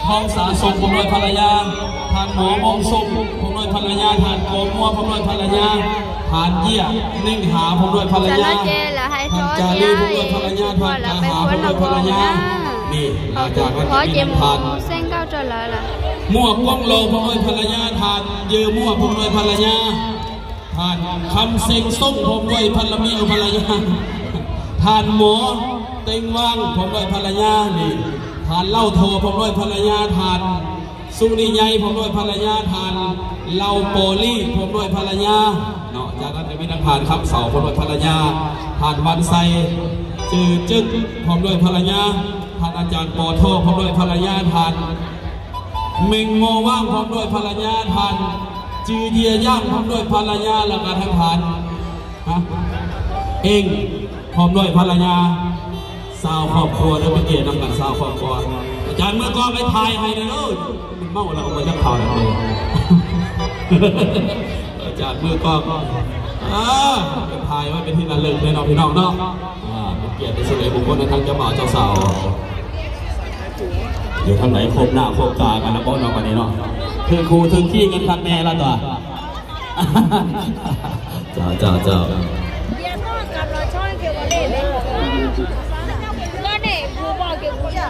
Hauv Xav Xoo พร้อมด้วยภรรยา Thas Mov Moo Xoo พร้อมด้วยภรรยา Thas Kos Muas พร้อมด้วยภรรยา Thas Yiaj Neej Hav พร้อมด้วยภรรยา Thas Cas Lis พร้อมด้วยภรรยา Thas Kas Hav พร้อมด้วยภรรยา นี่ มาจากวัดเจดีย์น้ำทาน Muaj Koob Laug พร้อมด้วยภรรยา Thas Yawg Muaj พร้อมด้วยภรรยา Thas Kham Xees Xoo พร้อมด้วยภรรยา Thas Mov Teej Vaj พร้อมด้วยภรรยา นี่ Thas Lauj Thos พร้อมด้วยภรรยา Thas Xu Ni Nyai พร้อมด้วยภรรยา Thas Lauj Pos Lis พร้อมด้วยภรรยา เนาะ จากนั้นจะมีทั้ง Thas Kham Xaus พร้อมด้วยภรรยา Thas Van Xais Ceu Ceg พร้อมด้วยภรรยา Thas อาจารย์ Pos Thoj พร้อมด้วยภรรยา Thas Meej Mos Vaj พร้อมด้วยภรรยา Thas Cw Yia Yaj พร้อมด้วยภรรยา แล้วก็ทั้ง Thas ฮะ Eej พร้อมด้วยภรรยา ซาวครอบครัว เด้อ เป็นเกียรตินำกัน ซาวครอบครัว อาจารย์ เมื่อก่อนไปถ่ายให้เลยเด้อ เมาแล้วก็บ่อยากถ่ายเลย อาจารย์ เมื่อก่อน เออ ไปถ่ายไว้เป็นที่ระลึกเลยเนาะพี่น้องเนาะ อ่า เป็นเกียรติเป็นสิริมงคลให้ทั้งเจ้าบ่าวเจ้าสาว อยู่ทางไหนคบหน้าคบตากันนะป้อนเนาะ วันนี้เนาะ ถือคู่ถือขี้กันคักแน่ละตัว เจ้า เจ้า เจ้า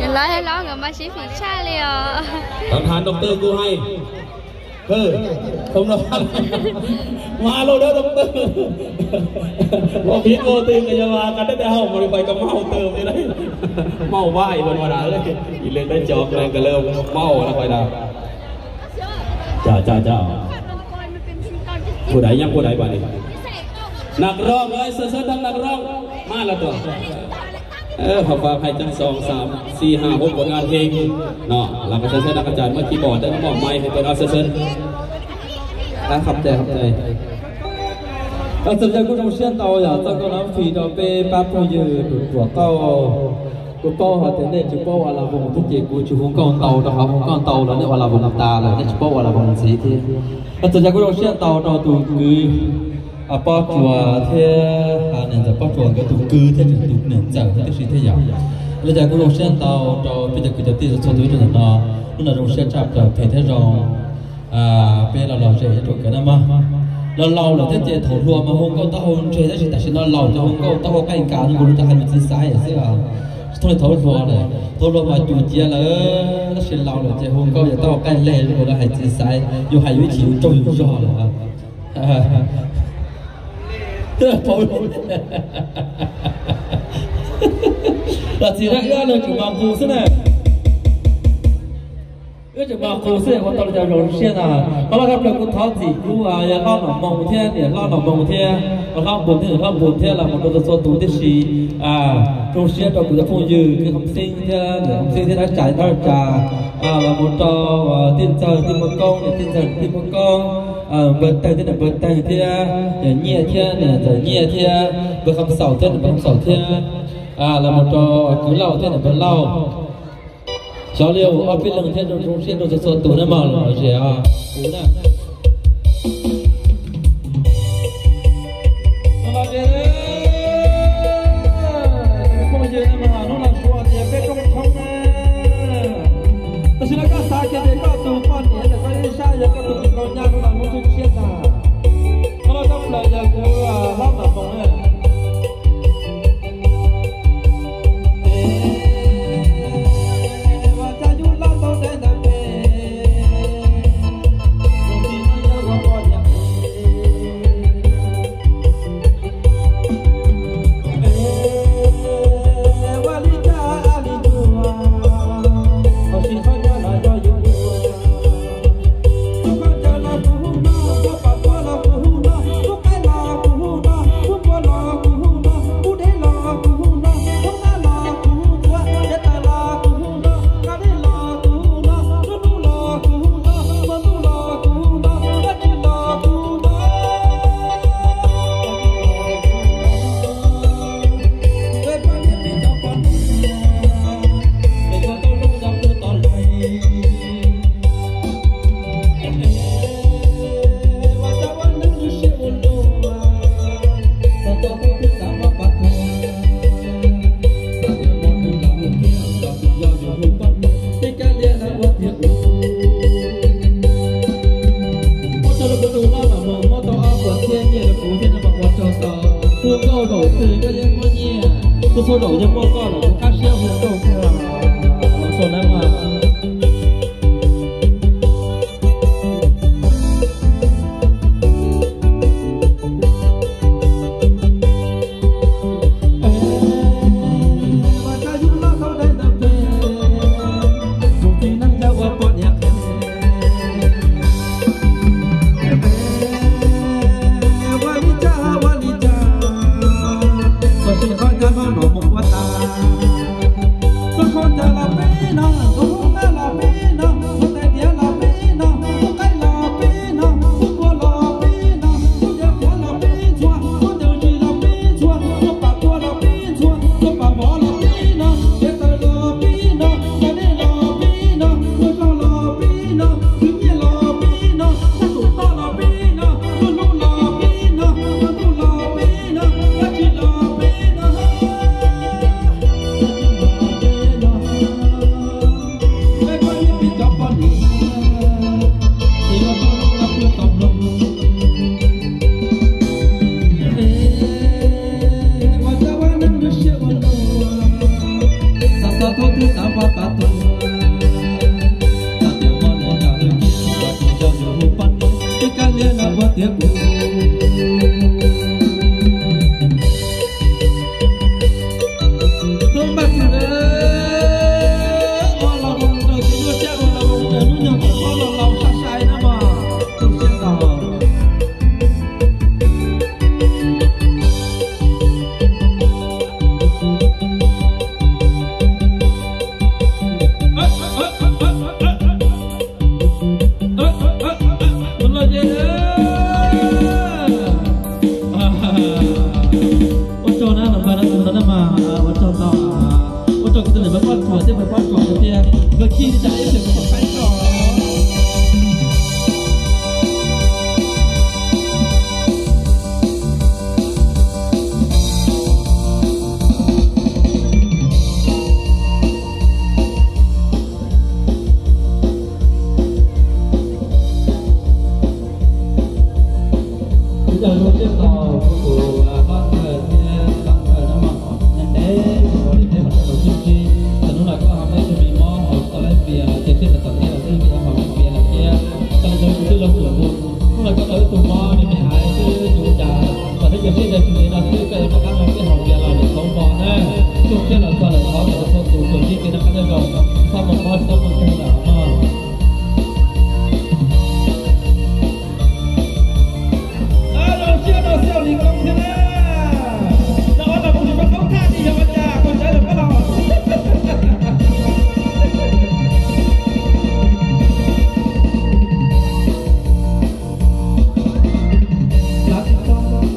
Yog lawv, lawv nkawd mas sib fim tshaj li os. Thov thov doctor kuv hais. Không lo. Mas los đó doctor. Ua phiv ua twg nws yog mas qas dab dab hauj mas li pais koj maub hauv twg li dab. Maub vaij ua dab, ib leeg dab cov neeg kawg lawv maub na pais dab. Cov, cov, cov. Pua daiv nyob pua daiv pais li. Nag rooj, sawv sawv nag rooj, maj los tuaj. Hauv fab hais cov xoom xaam xi has hauv kuv naj heej no, los sawv sawv nag qas cas muaj keyboard thiab muaj mic hais peb no sawv sawv. Qhov ntawd kuj zoo siab ntau yog txoj koob nab fim rau peb pab phooj ywg tus ruam qauj. Kuv paub hais tias nej tsis paub ua la voos thiab ces kuv tsis hu nkauj ntau rau qhov hu nkauj ntau los nej ua la voos tas lawm, nej tsis paub ua la voos ntxiv thiab. Qhov ntawd kuj zoo siab ntau rau tus kwv Pob Tsuas thiab niam ntxawm Pob Tsuas nkawd tus kwv thiab tseem tus niam ntxawm thiab tib si thiab yom. Li cas kuj zoo siab ntau rau peb cov kwv cov tij txhua tus ib tsoom ntawm no, hnub no zoo siab tshaj plaws phem thiab zoo. Peb los los ze ib tsoom kwv na mog. Los laus lawm thiab ces thaum hluas mas hu nkauj taub hau ntse tab sis tam sim no laus ces hu nkauj taub hau qaij nkas, kuv lus tas hais lus txiv xaiv xwb os. Tsis thooj li thaum hluas lawm, thaum hluas mas cum ciav lawm tab sis laus lawm ces hu nkauj yog taub hau qaij leg, zoo lawv hais txiv xaiv, yus hais yus ib chim yus tsaug yus zog lawm. Los txiv dab wb leej tseem mos qus xwb na. Wb tseem mos qus xwb ua tau li cas zoo siab ntag. Qhov loj tshaj plaws kuv thov txim kuv yawg hlob Nom Moo thiab niam hlob Nom Moo thiab hlob Npun thiab niam hlob Npun thiab los mus rau txhua txhua tus tib si. Zoo siab rau kuv cov phooj ywg kwv Hom Xeeb thiab niam Hom Xeeb thiab dab Tsam dab Tsam, los mus rau tij ntxawg tij Muaj Koob niam tij ntxawg tij Muaj Koob, npawg Teeg thiab niam npawg Teeg thiab niam Nyiaj thiab niam ntxawm Nyiaj thiab npawg Kham Xaum thiab niam npawg Kham Xaum thiab, los mus rau kwv Lauj thiab niam npawg Lauj. Xyov li ob peb leeg thiab zoo siab rau txhua txhua tus na mog, los ze os kuv na. Phooj ywg na, hnub no suav tias peb rooj tshoob na. Tam sim no koj xav kiag tias koj tus poj niam ntawm koj ib sab yog koj tus tus nkauj nyab hnub no hnub twb tshiab tag. Hnub no koj plaws yog kuv hlob Nom Moo na. Zaum yog muaj koj lawm kuv qab siab hu rau koj, ua tsaug nawb mas. Ua tsaug na, los npawg na, tus ntawd na mas, ua tsaug ntau, ua tsaug kwv tij neej tsa pab tsuas thiab pab tsuas tiag, nkawd ci li cas ib pliag kuv mam qhia tso. Ib zaug zoo siab txog kuv tus pab ntxawg thiab pab ntxawg no mas, neeg ntev ua li peb mam tau sib ntsib, txawm hnub no koj ho muaj ib tug me mob ho tsis tau laib pias los cia siab tawm tawm thiab los twb vim ho pias lawm thiab, txawm li ntawd kuv twb zoo xwb los mus. Hnub no koj tau ib tug mob me me hais xwb, ua cas txawm peb cov siab ntev tsis ntev no xwb koj yuav rov qab nrog peb haus pias los lawm txaus npo na. Zoo siab los txog lawm thov kom txhua tus tsuas ntsib kev noj qab nyob zoo, txhob muaj mob txhob muaj nkeeg lawm mog. Zoo siab rau xyoo li koob thiab na. Rau ob tug mus tsis tau koob thaj li yog ua cas koj caiv lawm koj los.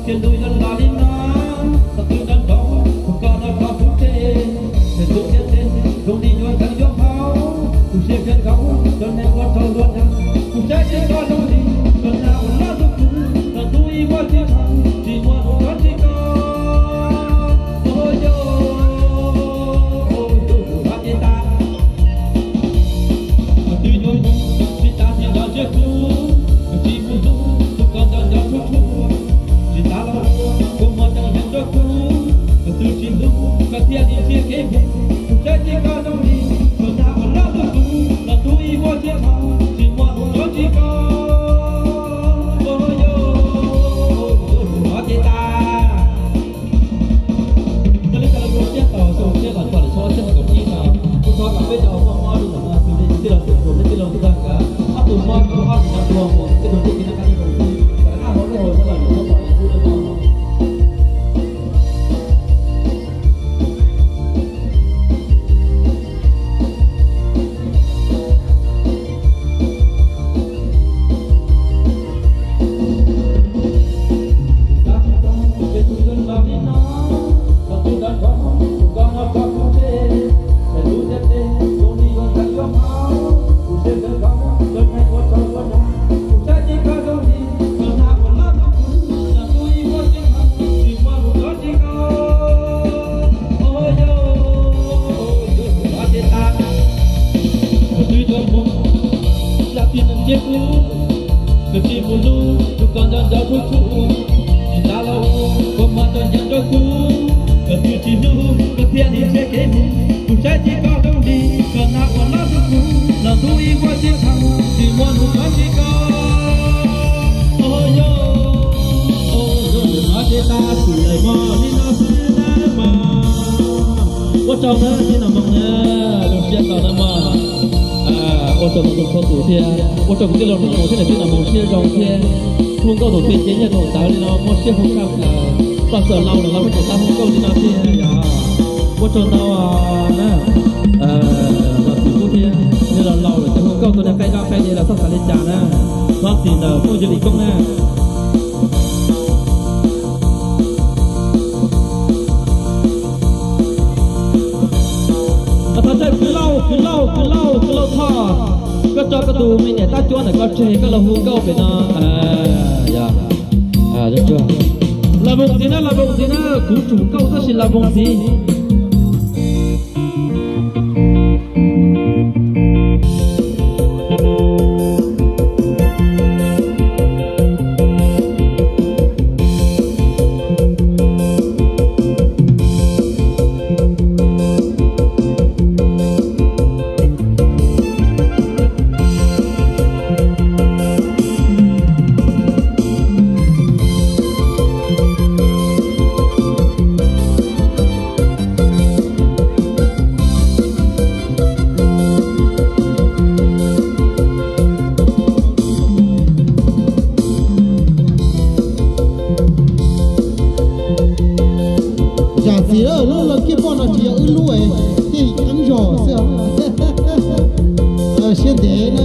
Cia lub yog los li no, tau twb nrov nrov, kuv koj los koj kuv tseg, ces tus tiag tseg, zoo li yuav nkees yuav haus, kuv siab kheev nkaus, cov neeg ua rau luag dag, kuv saib tsis koj zoo li, cov nag uas los ntug kuv, los ntug ib vuag tsis tau, tsis muaj lus rov tsis koj. Ua yog tus ua ces tas, twb yuav mus, tsis tas tsis nco ntsiab kuv, tsis mus hlub, tus koj nco nco tshua tshua, tsis tas los ua, kua muag ceeb heev rau kuv, koj twb tsis hlub, koj thiaj li ntsiag kev mus, kuv saib tsis koj zoo li, cov nag uas los ntug kuv, los ntug ib vuag tsis tau, tsis muaj lus rov tsis koj. Ua yog tus ua ces tas. Cia li koj los ua siab tau, ua siab los txog lawm xyoo ob txhiab nees nkaum ib no, kuv thov kom peb cov uas muaj mob li ntawm no xws li kuv tij laug Xyooj Tus thiab tij laug Ntxawg Nkawd, ob tug mob kub ob tug nyob dua mus, tej tug ntsib kev noj qab nyob zoo xwb, kom dab hau dej haus nyob los yuav muab pom li qub dej no. Koj twb yuav mus, zaj twb neeg ntiab kuv, koj tsis mus hlub, tus koj nco nco kuv kuv, tsis tas los ua, kua muag nco nco rau kuv, Tus tsis hlub koj thiaj li ntshe kev mus, tus saib tsis koj zoo li koj na ua loj tus kuv los ntuj ib vuag tsis tau tsis muaj nus cov tsis koj. Ua yog, ua yog tus no ces tag xwm lawm mog, li no xwb na mog. Ua tsaug ntau tij Nom Moos na, zoo siab tau na mog. Ua tsaug ntau tus txhua tus thiab, ua tsaug kwv tij laug Nom Moos thiab niam tij Nom Moos siab zoo thiab. Hu nkauj thaum twg ces nyiaj thaum ntawd li no muaj siab hu tshaj plaws. Txog thaum laus lawm los muaj cov xav hu nkauj li no thiab yog. Ua tsaug ntau na, los txim pub thiab, yog los laus lawm ces hu nkauj tus niag qai zog qai li los txhob xav li cas na. Thov txim ntawm phooj ywg Lis Koob na. Thov caw kwv Lauj, kwv Lauj, kwv Lauj, kwv Lauj Thoj, koj tso koj tus me niam tab cuab ntawm koj tseg koj los hu nkauj pem no. Los voos ntxiv na, los voos ntxiv na, kuv tsum nkauj tab sis los voos ntxiv. Zam txim lawm, lub lawv kiab poj no tsis yog wb lub, thiaj qeeb zog xwb. Siab ntev na.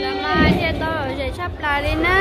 Lawv mas thiaj tau lom zem tshaj plaws li na.